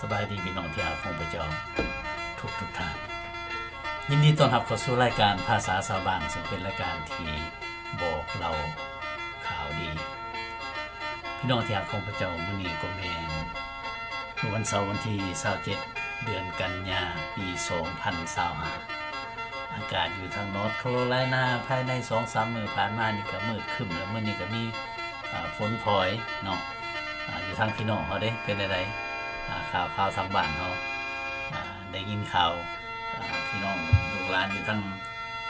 ສະບາຍດີພີ່ນ້ອງທີ່ຮັກຂອງພະເຈົ້າທຸກໆທ່ານ. ຍິນດີຕ້ອນຮັບເຂົ້າສູ່ລາຍການພາສາຊາວບ້ານ, ເຊິ່ງເປັນລາຍການທີ່ບອກເລົ່າຂ່າວດີ. ພີ່ນ້ອງທີ່ຮັກຂອງພະເຈົ້າ, ມື້ນີ້ກໍແມ່ນວັນເສົາວັນທີຊາວເຈັດ ເດືອນກັນຍາ ປີສອງພັນຊາວຫ້າ. ອາກາດຢູ່ທາງ North Carolina ພາຍໃນສອງສາມມື້ຜ່ານມານີ້ກໍມືດຄຶ້ມແລ້ວ, ມື້ນີ້ກໍມີ ອາ ຝົນຝອຍເນາະ. ອາ ຢູ່ທາງພີ່ນ້ອງເຮົາເດ້ ເປັນແນວໃດ? ອາ ຂ່າວ ຂ່າວທາງບ້ານເຮົາ ອາ ໄດ້ຍິນຂ່າວ ອາ ພີ່ນ້ອງລູກຫຼານຢູ່ທາງ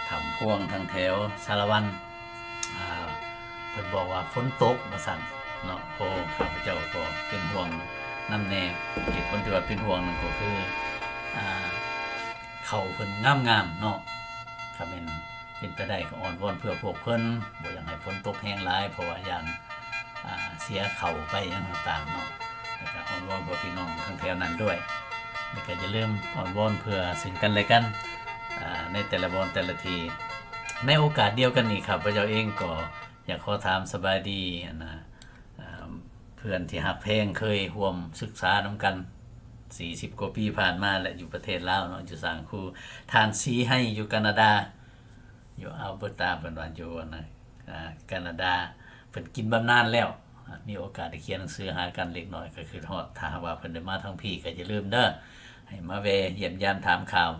ຖ້ຳພວງ ທາງແຖວສາລະວັນ ອາ ເພິ່ນບອກວ່າຝົນຕົກວ່າຊັ້ນເນາະ. ໂອ້ ຂ້າພະເຈົ້າກໍເປັນຫ່ວງນຳແດ່. ເຫດຜົນທີ່ວ່າເປັນຫ່ວງນັ້ນກໍຄື ອາ ເຂົ້າເພິ່ນງາມໆເນາະ. ຖ້າແມ່ນເປັນໄປໄດ້ກໍອ້ອນວອນເພື່ອພວກເພິ່ນ, ບໍ່ຢາກໃຫ້ຝົນຕົກແຮງຫຼາຍ ເພາະວ່າຢ້ານ ອາ ເສຍເຂົ້າໄປຫຍັງຕ່າງໆເນາະ. ແລ້ວກໍອ້ອນວອນພວກພີ່ນ້ອງທາງແຖວນັ້ນດ້ວຍ, ແລ້ວກໍຢ່າລືມອ້ອນວອນເພື່ອເຊິ່ງກັນແລະກັນ ອາ ໃນແຕ່ລະບ່ອນແຕ່ລະທີ່. ໃນໂອກາດດຽວກັນນີ້ ຂ້າພະເຈົ້າເອງກໍຢາກຂໍຖາມສະບາຍດີ ອັນນະ ເພື່ອນທີ່ຮັກແພງເຄີຍຮ່ວມສຶກສານຳກັນສີ່ສິບກວ່າປີຜ່ານມາ ແລະ ຢູ່ປະເທດລາວເນາະ, ຢູ່ສ້າງຄູ ທ່ານສີໄຮ ຢູ່ການາດາ ຢູ່ອາວເບີຕາ ເພິ່ນວ່າຢູ່ອັນນະ ອາ ການາດາ. ເພິ່ນກິນບຳນານແລ້ວ ມີໂອກາດໄດ້ຂຽນໜັງສືຫາກັນເລັກນ້ອຍ ກໍຄຶດຮອດ. ຖ້າຫາກວ່າເພິ່ນໄດ້ມາທາງພີ້ ກໍຢ່າລືມເດີ ໃຫ້ມາແວ່ຢ້ຽມຢາມຖາມຂ່າວ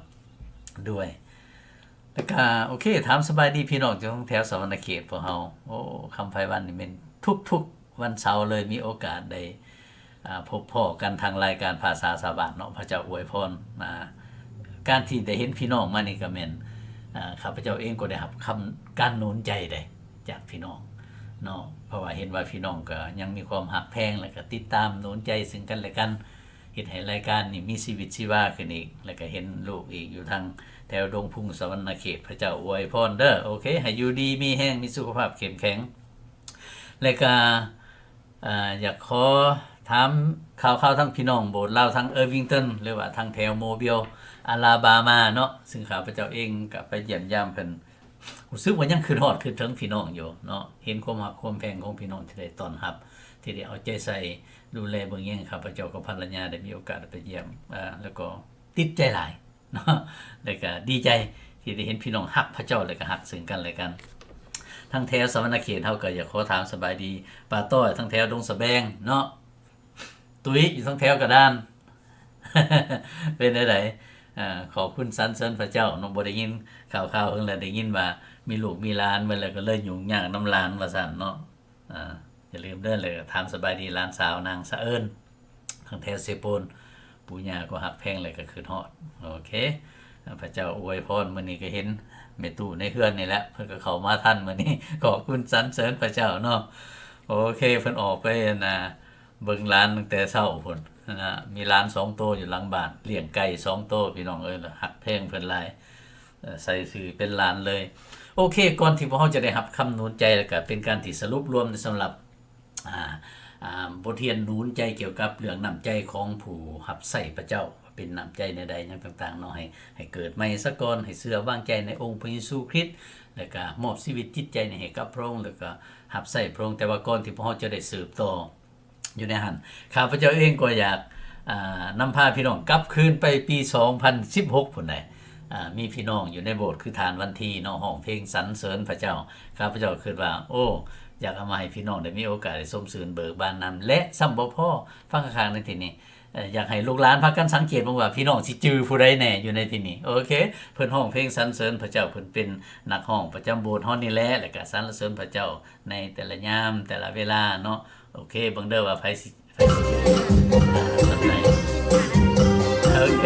ດ້ວຍ. ແລ້ວກະ ໂອເຄ ຖາມສະບາຍດີພີ່ນ້ອງຢູ່ທາງແຖວສະຫວັນນະເຂດພວກເຮົາ. ໂອ້ ຄຳໄພວັນນີ້ແມ່ນທຸກໆວັນເສົາເລີຍ ມີໂອກາດໄດ້ ອາ ພົບພໍ້ກັນທາງລາຍການພາສາຊາວບ້ານເນາະ. ພະເຈົ້າອວຍພອນ. ອາ ການທີ່ໄດ້ເຫັນພີ່ນ້ອງມານີ້ກໍແມ່ນ ອາ ຂ້າພະເຈົ້າເອງກໍໄດ້ຮັບຄຳ ການໜູນໃຈເດ້ຈາກພີ່ນ້ອງເນາະ, ເພາະວ່າເຫັນວ່າພີ່ນ້ອງກໍຍັງມີຄວາມຮັກແພງ ແລ້ວກໍຕິດຕາມໜູນໃຈເຊິ່ງກັນແລະກັນ. ເຮັດໃຫ້ລາຍການນີ້ມີຊີວິດຊີວາຂຶ້ນອີກ ແລ້ວກໍເຫັນລູກອີກຢູ່ທາງແຖວດົງພຸງສະຫວັນນະເຂດ. ພະເຈົ້າອວຍພອນເດີ. ໂອເຄ ໃຫ້ຢູ່ດີມີແຮງ ມີສຸຂະພາບເຂັ້ມແຂງ. ແລ້ວກໍ ອາ ຢາກຂໍຖາມຂ່າວໆທາງພີ່ນ້ອງໂບດລາວທາງ Irvington ຫຼືວ່າທາງແຖວ Mobile Alabama ເນາະ, ຊຶ່ງຂ້າພະເຈົ້າເອງກໍໄປຢ້ຽມຢາມເພິ່ນ. ຮູ້ສຶກວ່າຍັງຄຶດຮອດຄຶດເຖິງພີ່ນ້ອງຢູ່ເນາະ, ເຫັນຄວາມຮັກຄວາມແພງຂອງພີ່ນ້ອງທີ່ໄດ້ຕ້ອນຮັບ ທີ່ໄດ້ເອົາໃຈໃສ່ດູແລເບິ່ງແຍງ. ຂ້າພະເຈົ້າກັບພັນລະຍາໄດ້ມີໂອກາດໄປຢ້ຽມ ອາ ແລ້ວກໍຕິດໃຈຫຼາຍເນາະ, ແລ້ວກໍດີໃຈທີ່ໄດ້ເຫັນພີ່ນ້ອງຮັກພະເຈົ້າ ແລ້ວກໍຮັກເຊິ່ງກັນແລະກັນ. ທາງແຖວສະຫວັນນະເຂດເຮົາກໍຢາກຂໍຖາມສະບາຍດີປ້າຕ້ອຍ ທາງແຖວດົງສະແບງເນາະ, ຕຸ້ຍຢູ່ທາງແຖວກະດານ ເປັນແນວໃດ? ເອີ ຂອບຄຸນສັນເສີນພະເຈົ້າເນາະ, ບໍ່ໄດ້ຍິນຂ່າວໆເພິ່ນ ແລ້ວໄດ້ຍິນວ່າມີລູກມີຫຼານເບິດ ແລ້ວກໍເລີຍຫຍຸ້ງຍາກນຳຫຼານວ່າຊັ້ນເນາະ. ອາ ຢ່າລືມເດີ ແລ້ວກໍຖາມສະບາຍດີຫຼານສາວນາງສະເອີນ ທາງແຖວເຊໂປນ. ປູ່ຍ່າກໍຮັກແພງ ແລ້ວກໍຄຶດຮອດ. ໂອເຄ ພະເຈົ້າອວຍພອນ. ມື້ນີ້ກໍເຫັນແມ່ຕູ້ໃນເຮືອນນີ້ແຫຼະ ເພິ່ນກໍເຂົ້າມາທັນມື້ນີ້. ຂອບຄຸນສັນເສີນພະເຈົ້າເນາະ. ໂອເຄ ເພິ່ນອອກໄປ ອັນນ່າ ເບິ່ງຫຼານຕັ້ງແຕ່ເຊົ້າພຸ້ນນະ, ມີຫຼານສອງໂຕຢູ່ຫຼັງບ້ານ, ລ້ຽງໄກ່ສອງໂຕ ພີ່ນ້ອງເອີຍ, ແລ້ວຮັກແພງເພິ່ນຫຼາຍ, ໃສ່ຊື່ເປັນຫຼານເລີຍ. ໂອເຄ ກ່ອນທີ່ພວກເຮົາຈະໄດ້ຮັບຄຳໜູນໃຈ ແລ້ວກະເປັນການທີ່ສະຫຼຸບລວມໃນສຳລັບ ອ່າ ອ່າ ບົດຮຽນໜູນໃຈກ່ຽວກັບເລື່ອງນ້ຳໃຈຂອງຜູ້ຮັບໃຊ້ພະເຈົ້າ ວ່າເປັນນ້ຳໃຈແນວໃດຫຍັງຕ່າງໆເນາະ, ໃຫ້ ໃຫ້ເກີດໃໝ່ຊະກ່ອນ, ໃຫ້ເຊື່ອວາງໃຈໃນອົງພະເຢຊູຄຣິດ ແລ້ວກະມອບຊີວິດຈິດໃຈນີ້ໃຫ້ກັບພະອົງ ແລ້ວກະຮັບໃຊ້ພະອົງ. ແຕ່ວ່າກ່ອນທີ່ພວກເຮົາຈະໄດ້ສືບຕໍ່ ຢູ່ໃນຫັ້ນ ຂ້າພະເຈົ້າເອງກໍຢາກ ອ່າ ນຳພາພີ່ນ້ອງກັບຄືນໄປປີສອງພັນສິບຫົກພຸ້ນໃດ໋. ອ່າ ມີພີ່ນ້ອງຢູ່ໃນໂບດຄືທ່ານວັນທີເນາະ ຮ້ອງເພງສັນເສີນພະເຈົ້າ. ຂ້າພະເຈົ້າຄິດວ່າ ໂອ້ ຢາກເອົາມາໃຫ້ພີ່ນ້ອງໄດ້ມີໂອກາດໄດ້ຊົມຊື່ນເບີກບານນຳ ແລະ ຊ້ຳບໍ່ພໍ ຟັງຂ້າງໆໃນທີ່ນີ້ ເອີ ຢາກໃຫ້ລູກຫຼານພາກັນສັງເກດເບິ່ງວ່າ ພີ່ນ້ອງຊິຈື່ຜູ້ໃດແດ່ຢູ່ໃນທີ່ນີ້. ໂອເຄ ເພິ່ນຮ້ອງເພງສັນເສີນພະເຈົ້າ, ເພິ່ນເປັນນັກຮ້ອງປະຈຳໂບດເຮົານີ້ແຫຼະ ແລ້ວກະສັນລະເສີນພະເຈົ້າ ໃນແຕ່ລະຍາມ ແຕ່ລະເວລາເນາະ. ໂອເຄ ເບິ່ງເດີວ່າໃຜຊິ ໃຜຊິ ໂອເຄ.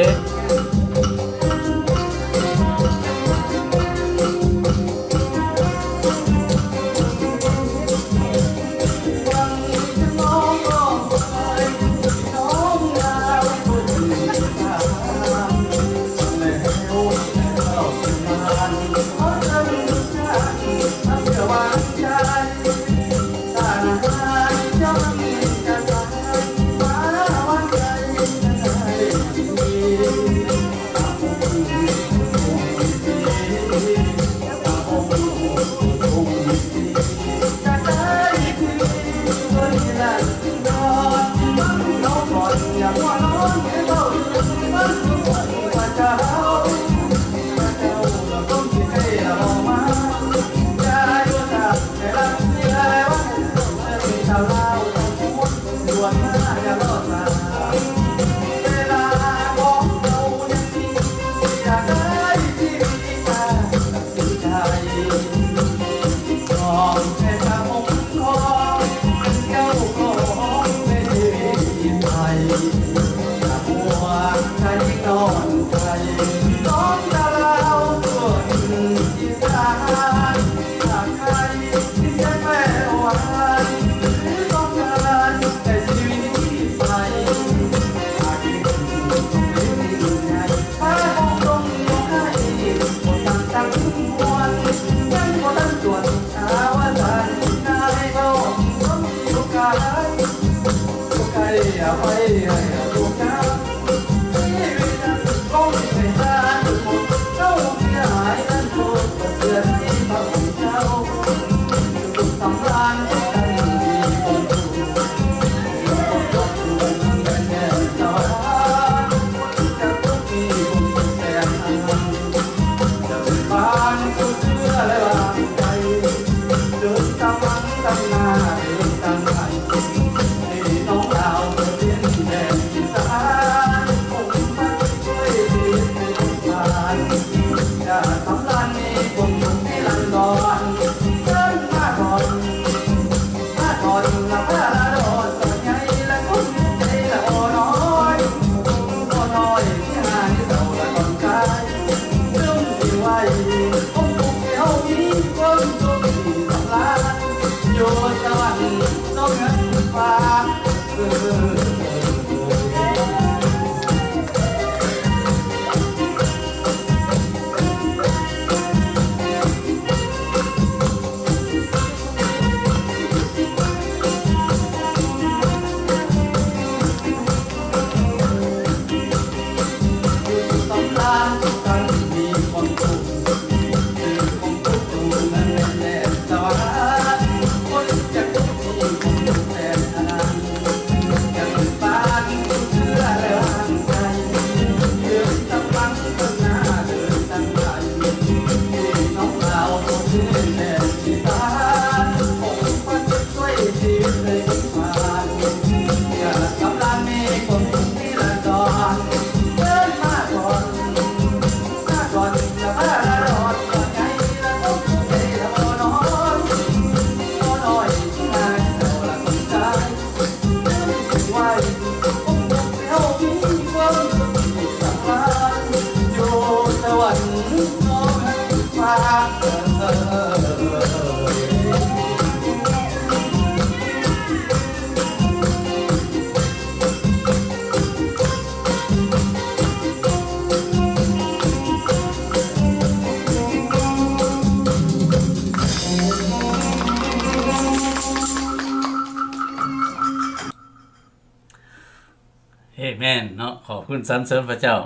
ເອແມນເນາະ ຂອບຄຸນສັນເສີນພະເຈົ້າ.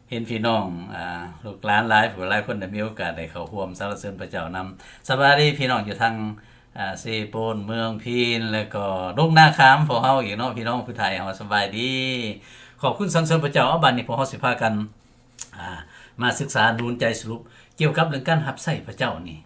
ເຫັນພີ່ນ້ອງ ອ່າ ລູກຫຼານຫຼາຍຜູ້ຫຼາຍຄົນໄດ້ມີໂອກາດໄດ້ເຂົ້າຮ່ວມສັນລະເສີນພະເຈົ້ານຳ. ສະບາຍດີພີ່ນ້ອງຢູ່ທາງ ອ່າ ເຊໂປນ ເມືອງພີນ ແລ້ວກໍດົງນາຂາມພວກເຮົາອີກເນາະ ພີ່ນ້ອງຜູ້ໄທເຮົາ ສະບາຍດີ. ຂອບຄຸນສັນເສີນພະເຈົ້າ. ເອົາ ບາດນີ້ພວກເຮົາຊິພາກັນ ອ່າ ມາສຶກສາດູນໃຈສະຫຼຸບກ່ຽວກັບເລື່ອງການຮັບໃຊ້ພະເຈົ້ານີ້.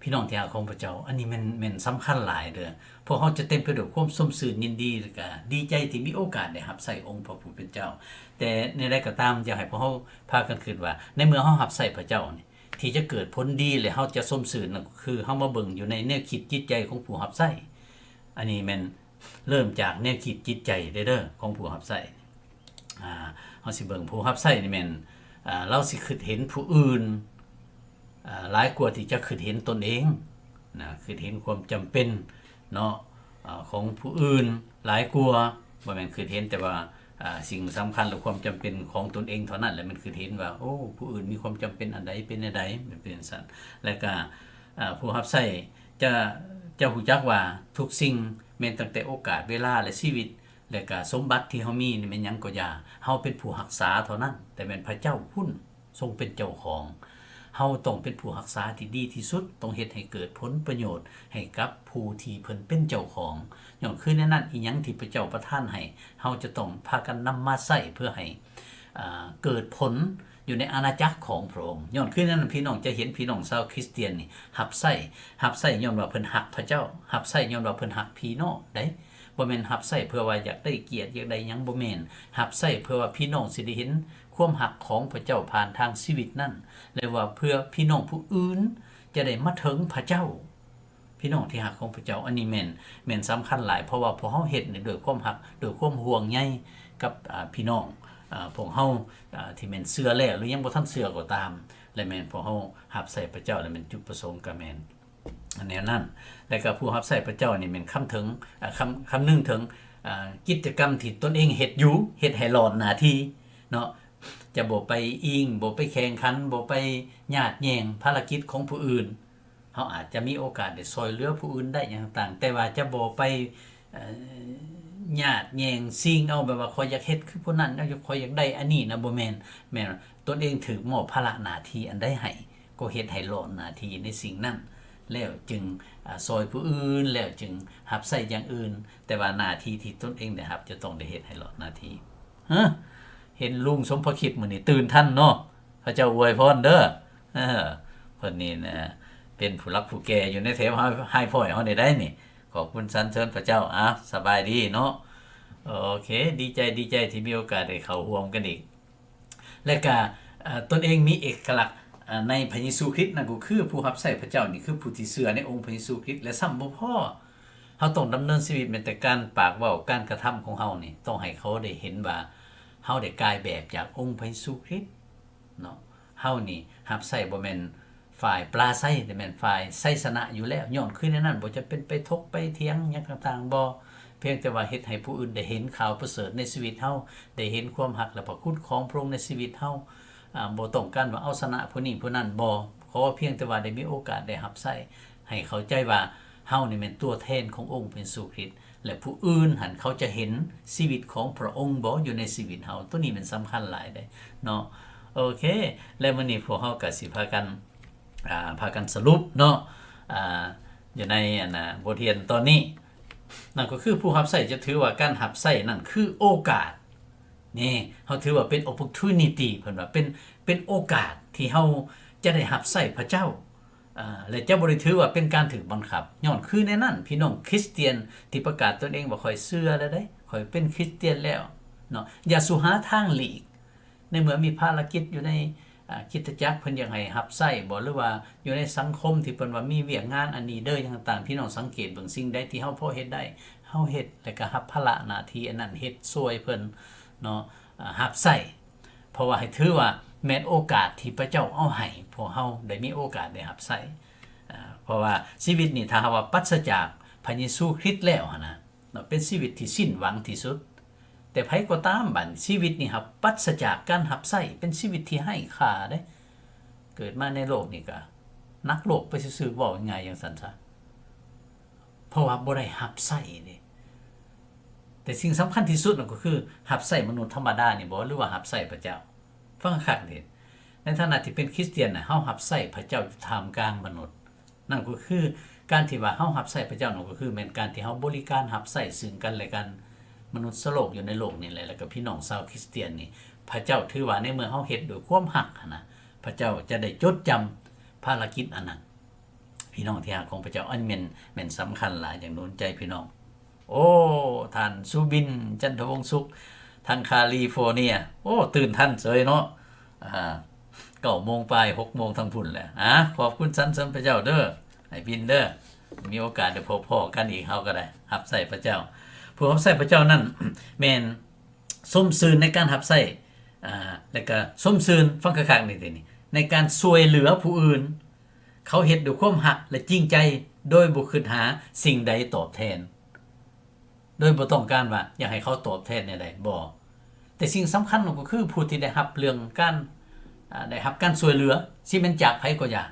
ພີ່ນ້ອງທີ່ຮັກຂອງພະເຈົ້າ, ອັນນີ້ແມ່ນ, ແມ່ນສຳຄັນຫຼາຍເດີ້. ພວກເຮົາຈະເຕັມໄປດ້ວຍຄວາມຊົມຊື່ນຍິນດີ ແລະກະດີໃຈທີ່ມີໂອກາດໄດ້ຮັບໃຊ້ອົງພະຜູ້ເປັນເຈົ້າ. ແຕ່ແນວໃດກໍຕາມ, ຢາກໃຫ້ພວກເຮົາພາກັນຄິດວ່າ ໃນເມື່ອເຮົາຮັບໃຊ້ພະເຈົ້ານີ້, ທີ່ຈະເກີດຜົນດີ ແລະເຮົາຈະຊົມຊື່ນນັ້ນ ກໍຄືເຮົາມາເບິ່ງຢູ່ໃນແນວຄິດຈິດໃຈຂອງຜູ້ຮັບໃຊ້. ອັນນີ້ແມ່ນ ເລີ່ມຈາກແນວຄິດຈິດໃຈເດີ້ ຂອງຜູ້ຮັບໃຊ້. ອ່າ ເຮົາຊິເບິ່ງຜູ້ຮັບໃຊ້ນີ້ແມ່ນ ອ່າ ລາວຊິຄິດເຫັນຜູ້ອື່ນ ອ່າ ຫຼາຍກວ່າທີ່ຈະຄິດເຫັນຕົນເອງນະ, ຄິດເຫັນຄວາມຈຳເປັນເນາະ ອ່າ ຂອງຜູ້ອື່ນຫຼາຍກວ່າ, ບໍ່ແມ່ນຄິດເຫັນແຕ່ວ່າ ອ່າ ສິ່ງສຳຄັນ ຫຼື ຄວາມຈຳເປັນຂອງຕົນເອງເທົ່ານັ້ນ ແລະ ແມ່ນຄິດເຫັນວ່າ ໂອ້ ຜູ້ອື່ນມີຄວາມຈຳເປັນອັນໃດ ເປັນແນວໃດ ແມ່ນເປັນຈັ່ງຊັ້ນ. ແລະກະ ອ່າ ຜູ້ຮັບໃຊ້ຈະ, ຈະຮູ້ຈັກວ່າທຸກສິ່ງ ແມ່ນຕັ້ງແຕ່ໂອກາດ, ເວລາ ແລະ ຊີວິດ ແລະກະສົມບັດທີ່ເຮົາມີນີ້ແມ່ນຫຍັງກໍຢ່າ, ເຮົາເປັນຜູ້ຮັກສາເທົ່ານັ້ນ, ແຕ່ແມ່ນພະເຈົ້າພຸ້ນຊົງເປັນເຈົ້າຂອງ. ເຮົາຕ້ອງເປັນຜູ້ຮັກສາທີ່ດີທີ່ສຸດ, ຕ້ອງເຮັດໃຫ້ເກີດຜົນປະໂຫຍດໃຫ້ກັບຜູ້ທີ່ເພິ່ນເປັນເຈົ້າຂອງ. ຍ້ອນຄືແນວນັ້ນ, ອີ່ຫຍັງທີ່ພະເຈົ້າປະທານໃຫ້, ເຮົາຈະຕ້ອງພາກັນນຳມາໃຊ້ເພື່ອໃຫ້ ອ່າ ເກີດຜົນຢູ່ໃນອານາຈັກຂອງພະອົງ. ຍ້ອນຄືແນວນັ້ນ, ພີ່ນ້ອງຈະເຫັນພີ່ນ້ອງຊາວຄຣິສຕຽນນີ້ຮັບໃຊ້, ຮັບໃຊ້ຍ້ອນວ່າເພິ່ນຮັກພະເຈົ້າ, ຮັບໃຊ້ຍ້ອນວ່າເພິ່ນຮັກພີ່ນ້ອງໃດ໋. ບໍ່ແມ່ນຮັບໃຊ້ເພື່ອວ່າຢາກໄດ້ກຽດ, ຢາກໄດ້ຫຍັງ, ບໍ່ແມ່ນ. ຮັບໃຊ້ເພື່ອວ່າພີ່ນ້ອງຊິໄດ້ເຫັນຄວາມຮັກຂອງພະເຈົ້າຜ່ານທາງຊີວິດນັ້ນ ແລະ ວ່າເພື່ອພີ່ນ້ອງຜູ້ອື່ນຈະໄດ້ມາເຖິງພະເຈົ້າ. ພີ່ນ້ອງທີ່ຮັກຂອງພະເຈົ້າ, ອັນນີ້ແມ່ນ, ແມ່ນສຳຄັນຫຼາຍ, ເພາະວ່າພວກເຮົາເຮັດນີ້ດ້ວຍຄວາມຮັກ, ດ້ວຍຄວາມຫ່ວງໃຍກັບ, ອາ, ພີ່ນ້ອງ, ອາ, ພວກເຮົາ, ອາ, ທີ່ແມ່ນເຊື່ອແລ້ວ ຫຼື ຍັງບໍ່ທັນເຊື່ອກໍຕາມ, ແລະ ແມ່ນພວກເຮົາຮັບໃຊ້ພະເຈົ້າ ແລະ ແມ່ນຈຸດປະສົງກໍແມ່ນ ອັນແນວນັ້ນ. ແລະກໍຜູ້ຮັບໃຊ້ພະເຈົ້ານີ້ແມ່ນຄຳເຖິງ, ອາ, ຄຳ, ຄຳນຶງເຖິງ, ອາ, ກິດຈະກຳທີ່ຕົນເອງເຮັດຢູ່, ເຮັດໃຫ້ຫຼອດໜ້າທີ່ເນາະ, ຈະບໍ່ໄປອີງ, ບໍ່ໄປແຂ່ງຂັນ, ບໍ່ໄປຍາດແຍ່ງພາລະກິດຂອງຜູ້ອື່ນ. ເຮົາອາດຈະມີໂອກາດໄດ້ຊ່ອຍເຫຼືອຜູ້ອື່ນໄດ້ຫຍັງຕ່າງໆ, ແຕ່ວ່າຈະບໍ່ໄປ, ເອີ, ຍາດແຍ່ງຊິງເອົາ, ແບບວ່າຂ້ອຍຢາກເຮັດຄືຜູ້ນັ້ນ, ຂ້ອຍຢາກໄດ້ອັນນີ້ນະ, ບໍ່ແມ່ນ. ແມ່ນຕົນເອງຖືກມອບພາລະໜ້າທີ່ອັນໃດໃຫ້, ກໍເຮັດໃຫ້ຫຼອດໜ້າທີ່ໃນສິ່ງນັ້ນ ແລ້ວຈຶ່ງ, ອາ, ຊ່ອຍຜູ້ອື່ນ, ແລ້ວຈຶ່ງຮັບໃຊ້ຢ່າງອື່ນ, ແຕ່ວ່າໜ້າທີ່ທີ່ຕົນເອງໄດ້ຮັບຈະຕ້ອງໄດ້ເຮັດໃຫ້ຫຼອດໜ້າທີ່. ຮະ, ເຫັນລຸງສົມພະຄິດມື້ນີ້ຕື່ນທັນເນາະ, ພະເຈົ້າອວຍພອນເດີ. ເອີ, ເພິ່ນນີ້ນະ ເປັນຜູ້ຫຼັກຜູ້ແກ່ຢູ່ໃນແຖວ High Point ເຮົານີ້ໄດ໋ນີ້. ຂອບຄຸນສັນເສີນພະເຈົ້າ. ອາ, ສະບາຍດີເນາະ. ໂອເຄ, ດີໃຈ, ດີໃຈທີ່ມີໂອກາດໄດ້ເຂົ້າຮ່ວມກັນອີກ. ແລະກະ, ເອີ, ຕົນເອງມີເອກະລັກ, ເອີ, ໃນພະເຢຊູຄຣິດ, ນັ້ນກໍຄືຜູ້ຮັບໃຊ້ພະເຈົ້ານີ້ ຄືຜູ້ທີ່ເຊື່ອໃນອົງພະເຢຊູຄຣິດ. ແລະຊ້ຳບໍ່ພໍ, ເຮົາຕ້ອງດຳເນີນຊີວິດ, ແມ່ນແຕ່ການປາກເວົ້າ, ການກະທຳຂອງເຮົານີ້ ຕ້ອງໃຫ້ເຂົາໄດ້ເຫັນວ່າເຮົາໄດ້ກາຍແບບຈາກອົງພະເຢຊູຄຣິດເນາະ. ເຮົານີ້ຮັບໃຊ້ບໍ່ແມ່ນຝ່າຍປລາໄຊ, ແຕ່ແມ່ນຝ່າຍໄຊຊະນະຢູ່ແລ້ວ. ຍ້ອນຄືແນວນັ້ນ, ບໍ່ຈຳເປັນໄປຖົກໄປຖຽງຫຍັງຕ່າງໆ, ບໍ່. ພຽງແຕ່ວ່າເຮັດໃຫ້ຜູ້ອື່ນໄດ້ເຫັນຂ່າວປະເສີດໃນຊີວິດເຮົາ, ໄດ້ເຫັນຄວາມຮັກ ແລະ ພະຄຸນຂອງພະອົງໃນຊີວິດເຮົາ. ອາ, ບໍ່ຕ້ອງການວ່າເອົາຊະນະຜູ້ນີ້ຜູ້ນັ້ນ, ບໍ່. ຂໍພຽງແຕ່ວ່າໄດ້ມີໂອກາດໄດ້ຮັບໃຊ້, ໃຫ້ເຂົ້າໃຈວ່າເຮົານີ້ແມ່ນຕົວແທນຂອງອົງພະເຢຊູຄຣິດ, ແລະ ຜູ້ອື່ນຫັ້ນເຂົາຈະເຫັນຊີວິດຂອງພະອົງບໍ່ ຢູ່ໃນຊີວິດເຮົາ. ໂຕນີ້ແມ່ນສຳຄັນຫຼາຍເດ້ເນາະ. ໂອເຄ, ແລະ ມື້ນີ້ພວກເຮົາກໍຊິພາກັນ, ອາ, ພາກັນສະຫຼຸບເນາະ, ອາ, ຢູ່ໃນ, ອັນນະ, ບົດຮຽນຕອນນີ້. ນັ້ນກໍຄືຜູ້ຮັບໃຊ້ຈະຖືວ່າການຮັບໃຊ້ນັ້ນຄືໂອກາດ. ນີ້ເຮົາຖືວ່າເປັນ opportunity, ເພິ່ນວ່າເປັນ, ເປັນໂອກາດທີ່ເຮົາຈະໄດ້ຮັບໃຊ້ພະເຈົ້າ, ເອີ, ແລະ ຈະບໍ່ໄດ້ຖືວ່າເປັນການຖືກບັງຄັບ. ຍ້ອນຄືແນວນັ້ນ, ພີ່ນ້ອງຄຣິສຕຽນທີ່ປະກາດຕົນເອງວ່າ ຂ້ອຍເຊື່ອແລ້ວເດ້, ຂ້ອຍເປັນຄຣິສຕຽນແລ້ວເນາະ, ຢ່າສູ່ຫາທາງຫຼີກ. ໃນເມື່ອມີພາລະກິດຢູ່ໃນ, ອາ, ຄຣິສຕະຈັກ, ເພິ່ນຢາກໃຫ້ຮັບໃຊ້ບໍ ຫຼືວ່າຢູ່ໃນສັງຄົມທີ່ເພິ່ນວ່າມີວຽກງານອັນນີ້ເດີ ຫຍັງຕ່າງ, ພີ່ນ້ອງສັງເກດເບິ່ງ, ສິ່ງໃດທີ່ເຮົາພໍເຮັດໄດ້ ເຮົາເຮັດ ແລະກະຮັບພາລະໜ້າທີ່ອັນນັ້ນເຮັດຊ່ວຍເພິ່ນເນາະ, ອາ, ຮັບໃຊ້. ເພາະວ່າໃຫ້ຖືວ່າແມ່ນໂອກາດທີ່ພະເຈົ້າເອົາໃຫ້ພວກເຮົາໄດ້ມີໂອກາດໄດ້ຮັບໃຊ້. ອາ, ເພາະວ່າຊີວິດນີ້ ຖ້າຫາກວ່າປັດສະຈາກພະເຢຊູຄຣິດແລ້ວຫັ້ນນະ, ເນາະ, ເປັນຊີວິດທີ່ສິ້ນຫວັງທີ່ສຸດ. ແຕ່ໃຜກໍຕາມ, ບັດນີ້ຊີວິດນີ້ຫາກປັດສະຈາກການຮັບໃຊ້, ເປັນຊີວິດທີ່ໄຮ້ຄ່າເດ້. ເກີດມາໃນໂລກນີ້ກະໜັກໂລກໄປຊື່ໆ, ເວົ້າງ່າຍໆຈັ່ງຊັ້ນຊະ, ເພາະວ່າບໍ່ໄດ້ຮັບໃຊ້ເດ້. ແຕ່ສິ່ງສຳຄັນທີ່ສຸດນັ້ນກໍຄື ຮັບໃຊ້ມະນຸດທຳມະດານີ້ບໍ ຫຼືວ່າຮັບໃຊ້ພະເຈົ້າ? ຟັງຄັກເດ, ໃນຖານະທີ່ເປັນຄຣິສຕຽນນະ, ເຮົາຮັບໃຊ້ພະເຈົ້າຢູ່ທ່າມກາງມະນຸດ. ນັ້ນກໍຄືການທີ່ວ່າເຮົາຮັບໃຊ້ພະເຈົ້ານັ້ນ ກໍຄືແມ່ນການທີ່ເຮົາບໍລິການຮັບໃຊ້ຊຶ່ງກັນແລະກັນ. ມະນຸດສະໂລກຢູ່ໃນໂລກນີ້ແຫຼະ ແລ້ວກໍພີ່ນ້ອງຊາວຄຣິສຕຽນນີ້, ພະເຈົ້າຖືວ່າໃນເມື່ອເຮົາເຮັດດ້ວຍຄວາມຮັກຫັ້ນນະ, ພະເຈົ້າຈະໄດ້ຈົດຈຳພາລະກິດອັນນັ້ນ. ພີ່ນ້ອງທີ່ຮັກຂອງພະເຈົ້າ, ອັນແມ່ນ, ແມ່ນສຳຄັນຫຼາຍ, ຢາກໜູນໃຈພີ່ນ້ອງ. ໂອ້ ທ່ານສຸບິນ ຈັນທະວົງສຸກ ທາງຄາລີຟໍເນຍ, ໂອ້ ຕື່ນທັນເສີຍເນາະ. ອາ, ເກົ້າໂມງປາຍ ຫົກໂມງທາງພຸ້ນແຫຼະ. ອາ, ຂອບຄຸນສັນເສີນພະເຈົ້າເດີ, ໃຫ້ບິນເດີ, ມີໂອກາດໄດ້ພົບພໍ້ກັນອີກ, ເຮົາກໍໄດ້ຮັບໃຊ້ພະເຈົ້າ. ຜູ້ຮັບໃຊ້ພະເຈົ້ານັ້ນແມ່ນຊົມຊື່ນໃນການຮັບໃຊ້, ອາ, ແລ້ວກໍຊົມຊື່ນ, ຟັງຄັກໆນີ້ຕິນີ້, ໃນການຊ່ວຍເຫຼືອຜູ້ອື່ນ. ເຂົາເຮັດດ້ວຍຄວາມຮັກ ແລະ ຈິງໃຈ, ໂດຍບໍ່ຄິດຫາສິ່ງໃດຕອບແທນ. ໂດຍບໍ່ຕ້ອງການວ່າຢາກໃຫ້ເຂົາຕອບແທນແນວໃດ, ບໍ່. ແຕ່ສິ່ງສຳຄັນກໍຄືຜູ້ທີ່ໄດ້ຮັບເລື່ອງການ, ອາ, ໄດ້ຮັບການຊ່ວຍເຫຼືອ, ຊິແມ່ນຈາກໃຜກໍຢ່າ,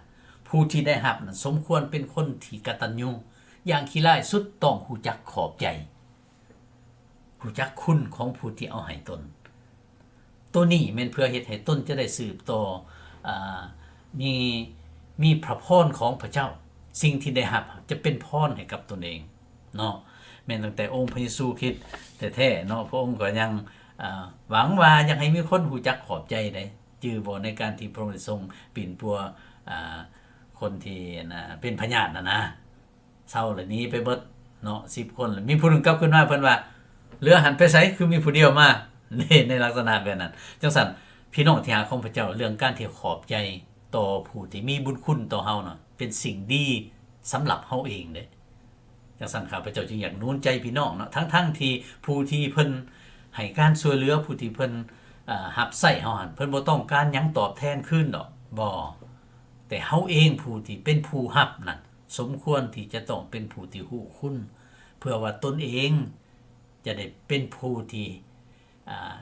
ຜູ້ທີ່ໄດ້ຮັບນັ້ນສົມຄວນເປັນຄົນທີ່ກະຕັນຍູ, ຢ່າງຂີ້ລ້າຍສຸດຕ້ອງຮູ້ຈັກຂອບໃຈ, ຮູ້ຈັກຄຸນຂອງຜູ້ທີ່ເອົາໃຫ້ຕົນ. ໂຕນີ້ແມ່ນເພື່ອເຮັດໃຫ້ຕົນຈະໄດ້ສືບຕໍ່, ອາ, ມີ, ມີພະພອນຂອງພະເຈົ້າ. ສິ່ງທີ່ໄດ້ຮັບຈະເປັນພອນໃຫ້ກັບຕົນເອງເນາະ. ແມ່ນຕັ້ງແຕ່ອົງພະເຢຊູຄຣິດແທ້ໆເນາະ, ພະອົງກໍຍັງ, ອາ, ຫວັງວ່າຢາກໃຫ້ມີຄົນຮູ້ຈັກຂອບໃຈເດ້. ຈື່ບໍ່ໃນການທີ່ພະອົງໄດ້ຊົງປິ່ນປົວ, ອາ, ຄົນທີ່, ອັນນະ, ເປັນພະຍາດຫັ້ນນະ? ເຊົາແລ້ວໜີໄປເບິດເນາະ ສິບຄົນ. ແລ້ວມີຜູ້ໜຶ່ງກັບຄືນມາ ເພິ່ນວ່າ ເຫຼືອຫັ້ນໄປໃສ? ຄືມີຜູ້ດຽວມາ ໃນລັກສະນະແບບນັ້ນ. ຈັ່ງຊັ້ນ ພີ່ນ້ອງທີ່ຮັກຂອງພະເຈົ້າ, ເລື່ອງການທີ່ຂອບໃຈຕໍ່ຜູ້ທີ່ມີບຸນຄຸນຕໍ່ເຮົານະ ເປັນສິ່ງດີ ສຳລັບເຮົາເອງເດ້. ຈັ່ງຊັ້ນ ຂ້າພະເຈົ້າຈຶ່ງຢາກໜູນໃຈພີ່ນ້ອງເນາະ, ທັງໆທີ່ຜູ້ທີ່ເພິ່ນໃຫ້ການຊ່ວຍເຫຼືອ, ຜູ້ທີ່ເພິ່ນ ເອີ່ ຮັບໃຊ້ເຮົາຫັ້ນ ເພິ່ນບໍ່ຕ້ອງການຫຍັງຕອບແທນຄືນດອກ, ບໍ່. ແຕ່ເຮົາເອງຜູ້ທີ່ເປັນຜູ້ຮັບນັ້ນ ສົມຄວນທີ່ຈະຕ້ອງເປັນຜູ້ທີ່ຮູ້ຄຸນ ເພື່ອວ່າຕົນເອງຈະໄດ້ເປັນຜູ້ທີ່ ອ່າ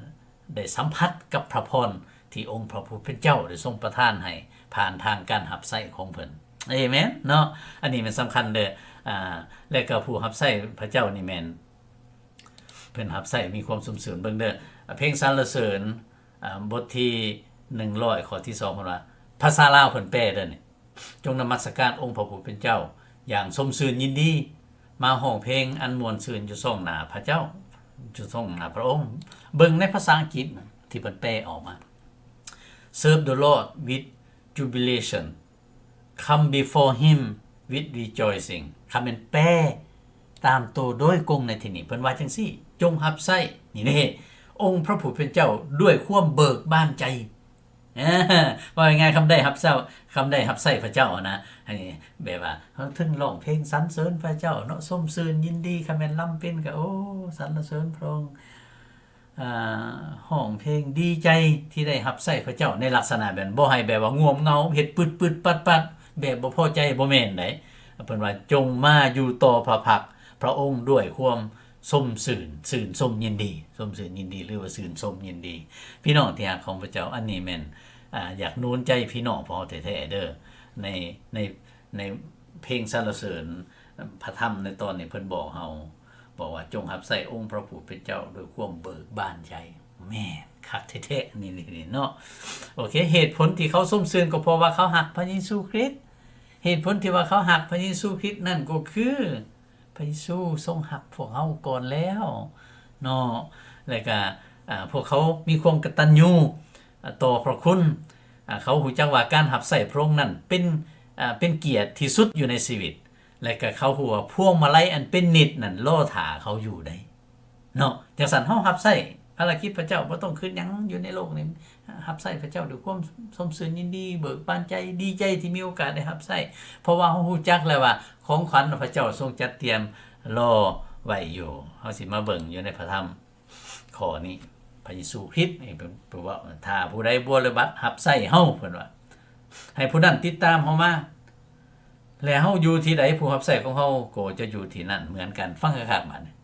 ໄດ້ສຳຜັດກັບພະພອນທີ່ອົງພະຜູ້ເປັນເຈົ້າໄດ້ຊົງປະທານໃຫ້ ຜ່ານທາງການຮັບໃຊ້ຂອງເພິ່ນ. ເອເມນເນາະ. ອັນນີ້ແມ່ນສຳຄັນເດີ້. ອ່າ ແລະກໍຜູ້ຮັບໃຊ້ພະເຈົ້ານີ້ແມ່ນ ເພິ່ນຮັບໃຊ້ມີຄວາມຊົມຊື່ນ. ເບິ່ງເດີ້ ເພງສັນລະເສີນ ອ່າ ບົດທີໜຶ່ງຮ້ອຍ ຂໍ້ທີສອງ ເພິ່ນວ່າ ພາສາລາວເພິ່ນແປເດີ້ນີ້ ຈົ່ງນະມັດສະການອົງພະຜູ້ເປັນເຈົ້າຢ່າງຊົມຊື່ນຍິນດີ, ມາຮ້ອງເພງອັນມ່ວນຊື່ນຢູ່ຊ່ອງໜ້າພະເຈົ້າ, ຢູ່ຊ່ອງໜ້າພະອົງ. ເບິ່ງໃນພາສາອັງກິດທີ່ເພິ່ນແປອອກມາ Serve the Lord with jubilation, come before him with rejoicing. ຄັນແມ່ນແປຕາມໂຕໂດຍກົງໃນທີ່ນີ້ ເພິ່ນວ່າຈັ່ງຊີ້, ຈົ່ງຮັບໃຊ້ ນີ້ເດ້ ອົງພະຜູ້ເປັນເຈົ້າດ້ວຍຄວາມເບີກບານໃຈ. ເວົ້າງ່າຍໆ ຄຳໄດ້ຮັບເຈົ້າ ຄຳໄດ້ຮັບໃຊ້ພະເຈົ້ານະ ໃຫ້ແບບວ່າເຮົາເຖິງຮ້ອງເພງສັນເສີນພະເຈົ້າເນາະ, ຊົມຊື່ນຍິນດີ, ຄັນແມ່ນລຳເປັນກໍ ໂອ້ ສັນລະເສີນພະອົງ, ອ່າ ຮ້ອງເພງດີໃຈທີ່ໄດ້ຮັບໃຊ້ພະເຈົ້າ ໃນລັກສະນະແບບ ບໍ່ໃຫ້ແບບວ່າງ່ວມເຫງົາ ເຮັດປຶດໆປັດໆ ແບບບໍ່ພໍໃຈ ບໍ່ແມ່ນໃດ. ເພິ່ນວ່າ ຈົ່ງມາຢູ່ຕໍ່ພະພັກພະອົງດ້ວຍຄວາມ ຊົມຊື່ນ ຊື່ນຊົມຍິນດີ, ຊົມຊື່ນຍິນດີ ຫຼືວ່າຊື່ນຊົມຍິນດີ. ພີ່ນ້ອງທີ່ຮັກຂອງພະເຈົ້າ, ອັນນີ້ແມ່ນ ອາ ຢາກໜູນໃຈພີ່ນ້ອງຂອງເຮົາແທ້ໆເດີ້. ໃນ ໃນ ໃນເພງສັນລະເສີນພະທຳໃນຕອນນີ້ ເພິ່ນບອກເຮົາ ບອກວ່າ ຈົ່ງຮັບໃຊ້ອົງພະຜູ້ເປັນເຈົ້າດ້ວຍຄວາມເບີກບານໃຈ. ແມ່ນ ຄັກແທ້ໆ ນີ້ ນີ້ເນາະ. ໂອເຄ ເຫດຜົນທີ່ເຂົາຊົມຊື່ນກໍເພາະວ່າເຂົາຮັກພະເຢຊູຄຣິດ. ເຫດຜົນທີ່ວ່າເຂົາຮັກພະເຢຊູຄຣິດນັ້ນກໍຄື ພະເຢຊູຊົງຮັກພວກເຮົາກ່ອນແລ້ວເນາະ ແລະກະ ອາ ພວກເຂົາມີຄວາມກະຕັນຍູ ອາ ຕໍ່ພະຄຸນ. ອາ ເຂົາຮູ້ຈັກວ່າການຮັບໃຊ້ພະອົງນັ້ນເປັນ ອາ ເປັນກຽດທີ່ສຸດຢູ່ໃນຊີວິດ ແລະກະເຂົາຮູ້ວ່າພວງມາໄລອັນເປັນນິດນັ້ນລໍຖ້າເຂົາຢູ່ໃດເນາະ. ຈັ່ງຊັ້ນເຮົາຮັບໃຊ້ພາລະກິດພະເຈົ້າ ບໍ່ຕ້ອງຄິດຫຍັງຢູ່ໃນໂລກນີ້ ຮັບໃຊ້ພະເຈົ້າດ້ວຍຄວາມຊົມຊື່ນຍິນດີ ເບີກບານໃຈ ດີໃຈທີ່ມີໂອກາດໄດ້ຮັບໃຊ້ ເພາະວ່າເຮົາຮູ້ຈັກແລ້ວວ່າ ຂອງຂວັນພະເຈົ້າຊົງຈັດຕຽມລໍໄວ້ຢູ່. ເຮົາຊິມາເບິ່ງຢູ່ໃນພະທຳຂໍ້ນີ້ ພະເຢຊູຄຣິດນີ້ເປັນຜູ້ເວົ້າ ຖ້າຜູ້ໃດບົວລະບັດຮັບໃຊ້ເຮົາ ເພິ່ນວ່າ ໃຫ້ຜູ້ນັ້ນຕິດຕາມເຮົາມາ ແລະເຮົາຢູ່ທີ່ໃດ ຜູ້ຮັບໃຊ້ຂອງເຮົາກໍຈະຢູ່ທີ່ນັ້ນເໝືອນກັນ. ຟັງຄັກໆ ບາດນີ້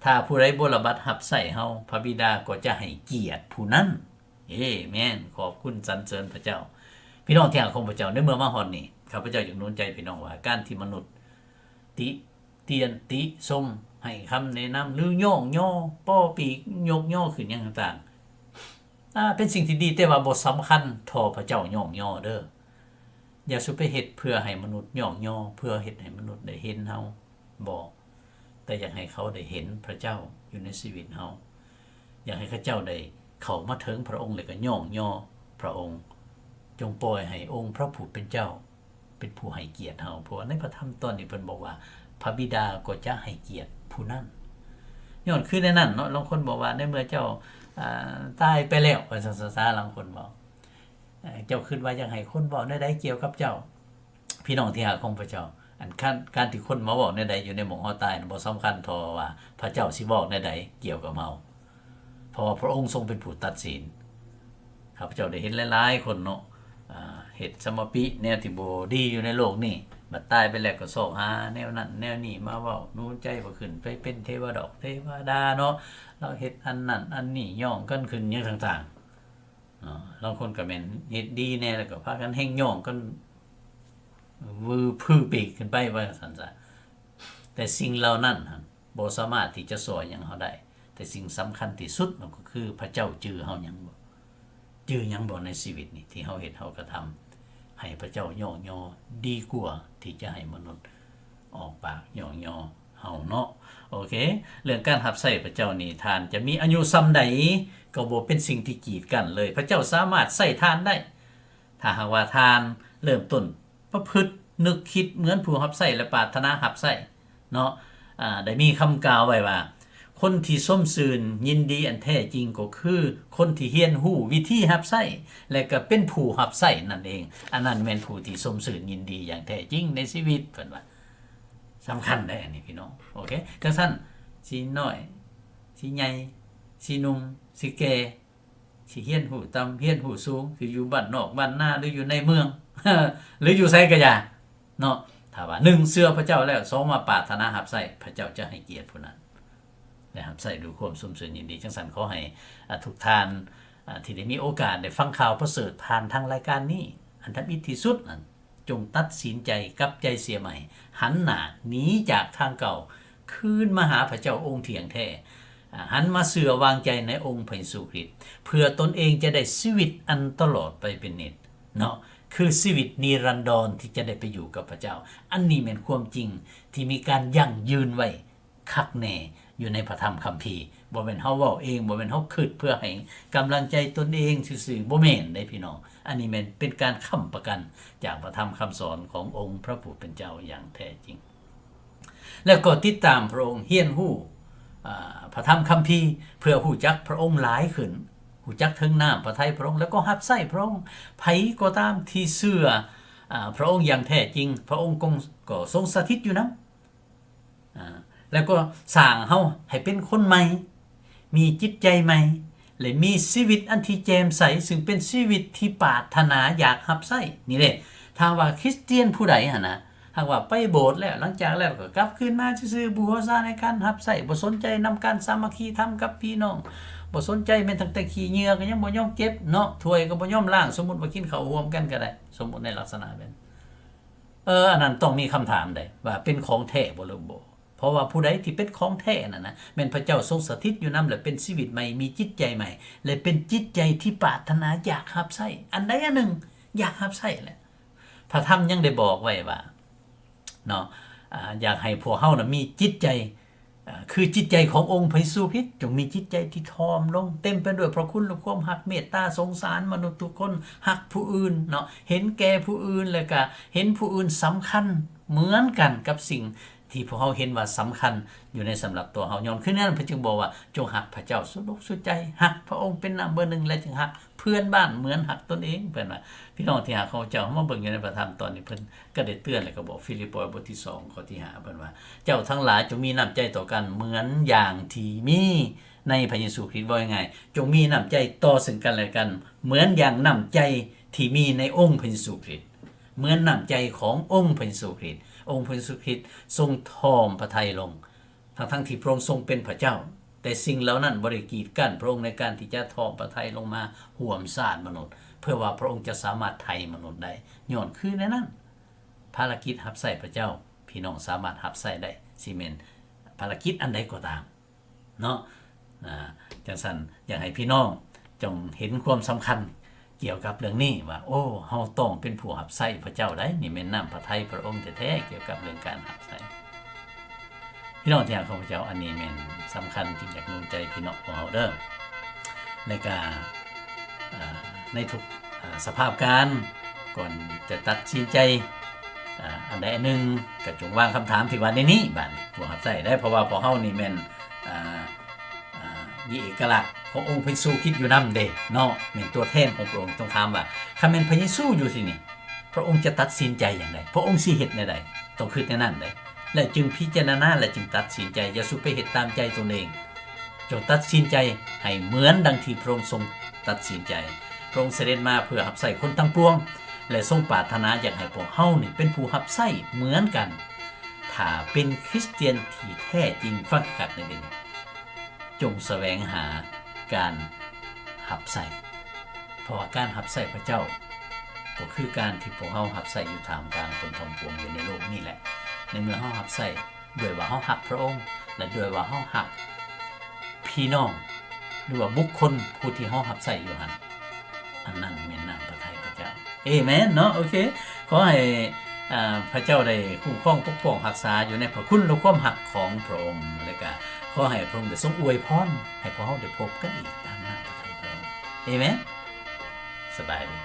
ຖ້າຜູ້ໃດບົວລະບັດຮັບໃຊ້ເຮົາ ພະບິດາກໍຈະໃຫ້ກຽດຜູ້ນັ້ນ. ເອເມນ ຂອບຄຸນສັນເສີນພະເຈົ້າ. ພີ່ນ້ອງທີ່ຮັກຂອງພະເຈົ້າ, ໃນເມື່ອມາຮອດນີ້ ຂ້າພະເຈົ້າຢາກໜູນໃຈພີ່ນ້ອງວ່າ ການທີ່ມະນຸດຕິຕຽນ ຕິຊົມ ໃຫ້ຄຳແນະນຳ ຫຼືຍ້ອງຍໍ ປໍປີກ ຍົກຍໍຂຶ້ນຫຍັງຕ່າງໆ ອາ ເປັນສິ່ງທີ່ດີ ແຕ່ວ່າບໍ່ສຳຄັນທໍ່ພະເຈົ້າຍ້ອງຍໍເດີ້. ຢ່າສູ່ໄປເຮັດເພື່ອໃຫ້ມະນຸດຍ້ອງຍໍ ເພື່ອເຮັດໃຫ້ມະນຸດໄດ້ເຫັນເຮົາ ບໍ່ ແຕ່ຢາກໃຫ້ເຂົາໄດ້ເຫັນພະເຈົ້າຢູ່ໃນຊີວິດເຮົາ, ຢາກໃຫ້ເຂົາເຈົ້າໄດ້ເຂົ້າມາເຖິງພະອົງ ແລະກໍຍ້ອງຍໍພະອົງ. ຈົ່ງປ່ອຍໃຫ້ອົງພະຜູ້ເປັນເຈົ້າເປັນຜູ້ໃຫ້ກຽດເຮົາ, ເພາະວ່າໃນພະທຳຕອນນີ້ເພິ່ນບອກວ່າ ພະບິດາກໍຈະໃຫ້ກຽດຜູ້ນັ້ນ. ຍ້ອນຄືໃນນັ້ນເນາະ, ລາງຄົນບອກວ່າ ໃນເມື່ອເຈົ້າ ອາ ຕາຍໄປແລ້ວ ວ່າຊັ້ນຊະ, ລາງຄົນບອກ ເຈົ້າຄິດວ່າຢາກໃຫ້ຄົນເວົ້າແນວໃດກ່ຽວກັບເຈົ້າ? ພີ່ນ້ອງທີ່ຮັກຂອງພະເຈົ້າ, ອັນ ການ ການທີ່ຄົນມາເວົ້າແນວໃດຢູ່ໃນໝ່ອງເຮົາຕາຍນັ້ນ ບໍ່ສຳຄັນທໍ່ວ່າພະເຈົ້າຊິເວົ້າແນວໃດກ່ຽວກັບເຮົາ, ເພາະວ່າພະອົງຊົງເປັນຜູ້ຕັດສິນ. ຂ້າພະເຈົ້າໄດ້ເຫັນຫຼາຍໆຄົນເນາະ, ເຮັດສະມາປິແນວທີ່ບໍ່ດີຢູ່ໃນໂລກນີ້, ບັດຕາຍໄປແລ້ວກໍຊອກຫາແນວນັ້ນແນວນີ້ມາເວົ້າໜູນໃຈວ່າຂຶ້ນໄປເປັນເທວະດອກເທວະດາເນາະ, ລາວເຮັດອັນນັ້ນອັນນີ້ ຍ້ອງກັນຂຶ້ນຫຍັງຕ່າງໆ. ເນາະ, ລາງຄົນກໍແມ່ນເຮັດດີແດ່ ແລ້ວກໍພາກັນແຮ່ງຍ້ອງກັນວືຜືປີກຂຶ້ນໄປ ວ່າຊັ້ນຊະ. ແຕ່ສິ່ງເຫຼົ່ານັ້ນຫັ້ນບໍ່ສາມາດທີ່ຈະຊ່ວຍຫຍັງເຮົາໄດ້, ແຕ່ສິ່ງສຳຄັນທີ່ສຸດນັ້ນກໍຄື ພະເຈົ້າຈື່ເຮົາຫຍັງບໍ່? ຈື່ຫຍັງບໍ່ໃນຊີວິດນີ້ ທີ່ເຮົາເຮັດເຮົາກະທຳ ໃຫ້ພະເຈົ້າຍ້ອງຍໍ ດີກວ່າທີ່ຈະໃຫ້ມະນຸດອອກປາກຍ້ອງຍໍ ເຮົາເນາະ. ໂອເຄ, ເລື່ອງການຮັບໃຊ້ພະເຈົ້ານີ້ ທ່ານຈະມີອາຍຸສ່ຳໃດກໍບໍ່ເປັນສິ່ງທີ່ກີດກັ້ນເລີຍ. ພະເຈົ້າສາມາດໃຊ້ທ່ານໄດ້ ຖ້າຫາກວ່າທ່ານເລີ່ມຕົ້ນປະພຶດນຶກຄິດເໝືອນຜູ້ຮັບໃຊ້ ແລະ ປາດຖະໜາຮັບໃຊ້ເນາະ. ອາ ໄດ້ມີຄຳກ່າວໄວ້ວ່າ ຄ ຄົນທີ່ຊົມຊື່ນຍິນດີອັນແທ້ຈິງກໍຄືຄົນທີ່ຮຽນຮູ້ວິທີຮັບໃຊ້ ແລະກໍເປັນຜູ້ຮັບໃຊ້ນັ້ນເອງ. ອັນນັ້ນແມ່ນຜູ້ທີ່ຊົມຊື່ນຍິນດີຢ່າງແທ້ຈິງໃນຊີວິດ ເພິ່ນວ່າ. ສຳຄັນເດ້ອັນນີ້ພີ່ນ້ອງ. ໂອເຄ ຈັ່ງຊັ້ນ ຊິນ້ອຍ ຊິໃຫຍ່ ຊິໜຸ່ມ ຊິແກ່ ຊິຮຽນຮູ້ຕ່ຳ ຮຽນຮູ້ສູງ ຊິຢູ່ບ້ານນອກບ້ານນາ ຫຼືຢູ່ໃນເມືອງ ຫຼືຢູ່ໃສກໍຢ່າເນາະ ຖ້າວ່າ ໜຶ່ງ ເຊື່ອພະເຈົ້າແລ້ວ ສອງ ມາປາດຖະໜາຮັບໃຊ້ ພະເຈົ້າຈະໃຫ້ກຽດຜູ້ນັ້ນ ແລະຮັບໃຊ້ດ້ວຍຄວາມຊົມຊື່ນຍິນດີ. ຈັ່ງຊັ້ນ ຂໍໃຫ້ ອາ ທຸກທ່ານ ອາ ທີ່ໄດ້ມີໂອກາດໄດ້ຟັງຂ່າວປະເສີດຜ່ານທາງລາຍການນີ້ ອັນທຳອິດທີ່ສຸດນັ້ນ ຈົ່ງຕັດສິນໃຈກັບໃຈເສຍໃໝ່, ຫັນໜ້າໜີຈາກທາງເກົ່າ, ຄືນມາຫາພະເຈົ້າອົງທ່ຽງແທ້, ອາ, ຫັນມາເຊື່ອວາງໃຈໃນອົງພະເຢຊູຄຣິດ, ເພື່ອຕົນເອງຈະໄດ້ຊີວິດອັນຕະຫຼອດໄປເປັນນິດເນາະ, ຄືຊີວິດນິລັນດອນທີ່ຈະໄດ້ໄປຢູ່ກັບພະເຈົ້າ. ອັນນີ້ແມ່ນຄວາມຈິງທີ່ມີການຢັ້ງຢືນໄວ້ ຄັກແນ່ຢູ່ໃນພະທຳຄຳພີ. ບໍ່ແມ່ນເຮົາເວົ້າເອງ, ບໍ່ແມ່ນເຮົາຄິດເພື່ອໃຫ້ກຳລັງໃຈຕົນເອງຊື່ໆ, ບໍ່ແມ່ນເດ້ພີ່ນ້ອງ. ອັນນີ້ແມ່ນເປັນການຄ້ຳປະກັນຈາກພະທຳຄຳສອນຂອງອົງພະຜູ້ເປັນເຈົ້າຢ່າງແທ້ຈິງ. ແລ້ວກໍຕິດຕາມພະອົງ, ຮຽນຮູ້, ອາ, ພະທຳຄຳພີ ເພື່ອຮູ້ຈັກພະອົງຫຼາຍຂຶ້ນ, ຮູ້ຈັກເຖິງນ້ຳພະໄທພະອົງ ແລ້ວກໍຮັບໃຊ້ພະອົງ. ໃຜກໍຕາມທີ່ເຊື່ອ, ອາ, ພະອົງຢ່າງແທ້ຈິງ, ພະອົງກໍ, ກໍຊົງສະຖິດຢູ່ນຳ. ອາ ແລ້ວກໍສ້າງເຮົາໃຫ້ເປັນຄົນໃໝ່, ມີຈິດໃຈໃໝ່ ແລະ ມີຊີວິດອັນທີ່ແຈ່ມໃສ, ຊຶ່ງເປັນຊີວິດທີ່ປາດຖະໜາຢາກຮັບໃຊ້. ນີ້ເດ້ ຖ້າວ່າຄຣິສຕຽນຜູ້ໃດຫັ້ນນະ, ຫາກວ່າໄປໂບດແລ້ວ, ຫຼັງຈາກແລ້ວກໍກັບຄືນມາຊື່ໆ, ບໍ່ຫົວຊາໃນການຮັບໃຊ້, ບໍ່ສົນໃຈນຳການສາມັກຄີທຳກັບພີ່ນ້ອງ, ບໍ່ສົນໃຈ, ແມ່ນຕັ້ງແຕ່ຂີ້ເຫຍື້ອກໍຍັງບໍ່ຍອມເກັບເນາະ, ຖ້ວຍກໍບໍ່ຍອມລ້າງ, ສົມມຸດວ່າກິນເຂົ້າຮ່ວມກັນກໍໄດ້, ສົມມຸດໃນລັກສະນະແບບ ເອີ ອັນນັ້ນຕ້ອງມີຄຳຖາມໃດ໋ ວ່າເປັນຂອງແທ້ບໍ່ ຫຼື ບໍ່? ເພາະວ່າຜູ້ໃດທີ່ເປັນຂອງແທ້ນັ້ນນະ ແມ່ນພະເຈົ້າຊົງສະຖິດຢູ່ນຳ ແລະ ເປັນຊີວິດໃໝ່, ມີຈິດໃຈໃໝ່ ແລະ ເປັນຈິດໃຈທີ່ປາດຖະໜາຢາກຮັບໃຊ້. ອັນໃດອັນໜຶ່ງຢາກຮັບໃຊ້ແຫຼະ. ພະທຳຍັງໄດ້ບອກໄວ້ວ່າ ເນາະ, ອາ, ຢາກໃຫ້ພວກເຮົານະມີຈິດໃຈ ອາ, ຄືຈິດໃຈຂອງອົງພະເຢຊູຄຣິດ, ຈົ່ງມີຈິດໃຈທີ່ຖ່ອມລົງ, ເຕັມໄປດ້ວຍພະຄຸນ ແລະ ຄວາມຮັກ, ເມດຕາ, ສົງສານມະນຸດທຸກຄົນ, ຮັກຜູ້ອື່ນເນາະ, ເຫັນແກ່ຜູ້ອື່ນ ແລະ ກະເຫັນຜູ້ອື່ນສຳຄັນເໝືອນກັນກັບສິ່ງທີ່ພວກເຮົາເຫັນວ່າສຳຄັນຢູ່ໃນສຳລັບຕົວເຮົາ. ຍ້ອນຄືນັ້ນ ເພິ່ນຈຶ່ງບອກວ່າ ຈົ່ງຮັກພະເຈົ້າສຸດອົກສຸດໃຈ, ຮັກພະອົງເປັນນຳເບີໜຶ່ງ ແລະ ຈຶ່ງຮັກ ເພື່ອນບ້ານເໝືອນຮັກຕົນເອງ. ເພິ່ນວ່າ ພີ່ນ້ອງທີ່ຮັກຂອງເຈົ້າ, ເຮົາມາເບິ່ງຢູ່ໃນພະທຳຕອນນີ້ ເພິ່ນກໍໄດ້ເຕືອນ ແລ້ວກໍບອກ ຟີລິບປອຍ ບົດທີສອງ ຂໍ້ທີຫ້າ ເພິ່ນວ່າ ເຈົ້າທັງຫຼາຍຈົ່ງມີນ້ຳໃຈຕໍ່ກັນເໝືອນຢ່າງທີ່ມີໃນພະເຢຊູຄຣິດ. ເວົ້າງ່າຍໆ ຈົ່ງມີນ້ຳໃຈຕໍ່ເຊິ່ງກັນແລະກັນ ເໝືອນຢ່າງນ້ຳໃຈທີ່ມີໃນອົງພະເຢຊູຄຣິດ, ເໝືອນນ້ຳໃຈຂອງອົງພະເຢຊູຄຣິດ. ອົງພະເຢຊູຄຣິດຊົງຖ່ອມພະໄທລົງ ທັງໆທີ່ພະອົງຊົງເປັນພະເຈົ້າ, ແຕ່ສິ່ງເຫຼົ່ານັ້ນບໍ່ໄດ້ກີດກັ້ນພະອົງໃນການທີ່ຈະຖ່ອມພະໄທລົງມາຮ່ວມຊາດມະນຸດ, ເພື່ອວ່າພະອົງຈະສາມາດໄຖ່ມະນຸດໄດ້. ຍ້ອນຄືແນວນັ້ນ, ພາລະກິດຮັບໃຊ້ພະເຈົ້າ, ພີ່ນ້ອງສາມາດຮັບໃຊ້ໄດ້, ຊິແມ່ນພາລະກິດອັນໃດກໍຕາມເນາະ. ອາ, ຈັ່ງຊັ້ນ, ຢາກໃຫ້ພີ່ນ້ອງຈົ່ງເຫັນຄວາມສຳຄັນ ກ່ຽວກັບເລື່ອງນີ້ວ່າ ໂອ້ ເຮົາຕ້ອງເປັນຜູ້ຮັບໃຊ້ພະເຈົ້າໃດ໋, ນີ້ແມ່ນນ້ຳພະໄທພະອົງແທ້ໆ ກ່ຽວກັບເລື່ອງການຮັບໃຊ້. ພີ່ນ້ອງທີ່ຮັກຂອງພະເຈົ້າ, ອັນນີ້ແມ່ນສຳຄັນ ຈຶ່ງຢາກໜູນໃຈພີ່ນ້ອງຂອງເຮົາເດີ້. ແລະກະ ອາ ໃນທຸກ ອາ ສະພາບການ ກ່ອນຈະຕັດສິນໃຈ ອາ ອັນໃດອັນໜຶ່ງ ກະຈົ່ງວາງຄຳຖາມທີ່ວ່າໃນນີ້ ບາດນີ້ ຜູ້ຮັບໃຊ້ໄດ້, ເພາະວ່າພວກເຮົານີ້ແມ່ນ ອາ ອາ ມີເອກະລັກຂອງອົງພະເຢຊູຄຣິດຢູ່ນຳເດ້ເນາະ, ແມ່ນຕົວແທນຂອງພະອົງ. ຕ້ອງຖາມວ່າ ຄັນແມ່ນພະເຢຊູຢູ່ທີ່ນີ້ ພະອົງຈະຕັດສິນໃຈຢ່າງໃດ? ພະອົງຊິເຮັດແນວໃດ? ຕ້ອງຄິດແນວນັ້ນເດ້ ແລ້ວຈຶ່ງພິຈາລະນາ ແລ້ວຈຶ່ງຕັດສິນໃຈ. ຢ່າສູ່ໄປເຮັດຕາມໃຈຕົນເອງ. ຈົ່ງຕັດສິນໃຈໃຫ້ເໝືອນດັ່ງທີ່ພະອົງຊົງຕັດສິນໃຈ. ພະອົງສະເດັດມາເພື່ອຮັບໃຊ້ຄົນທັງປວງ ແລະ ຊົງປາດຖະໜາຢາກໃຫ້ພວກເຮົານີ້ເປັນຜູ້ຮັບໃຊ້ເໝືອນກັນ. ຖ້າເປັນຄຣິສຕຽນທີ່ແທ້ຈິງ, ຟັງຄັກໆໃນເດນີ້, ຈົ່ງສະແຫວງຫາການຮັບໃຊ້, ເພາະວ່າການຮັບໃຊ້ພະເຈົ້າ ກໍຄືການທີ່ພວກເຮົາຮັບໃຊ້ຢູ່ທ່າມກາງຄົນທັງປວງຢູ່ໃນໂລກນີ້ແຫຼະ. ໃນເມື່ອເຮົາຮັບໃຊ້ ດ້ວຍວ່າເຮົາຮັກພະອົງ ແລະ ດ້ວຍວ່າເຮົາຮັກພີ່ນ້ອງ ຫຼືວ່າບຸກຄົນຜູ້ທີ່ເຮົາຮັບໃຊ້ຢູ່ຫັ້ນ, ອັນນັ້ນແມ່ນນ້ຳພະໄທພະເຈົ້າ. ເອແມນເນາະ. ໂອເຄ ຂໍໃຫ້ ອາ ພະເຈົ້າໄດ້ຄຸ້ມຄອງປົກປ້ອງຮັກສາຢູ່ໃນພະຄຸນ ແລະ ຄວາມຮັກຂອງພະອົງ, ແລະກະຂໍໃຫ້ພະອົງໄດ້ຊົງອວຍພອນໃຫ້ພວກເຮົາໄດ້ພົບກັນອີກຕາມນ້ຳພະໄທພະອົງ. ເອແມນ. ສະບາຍດີ.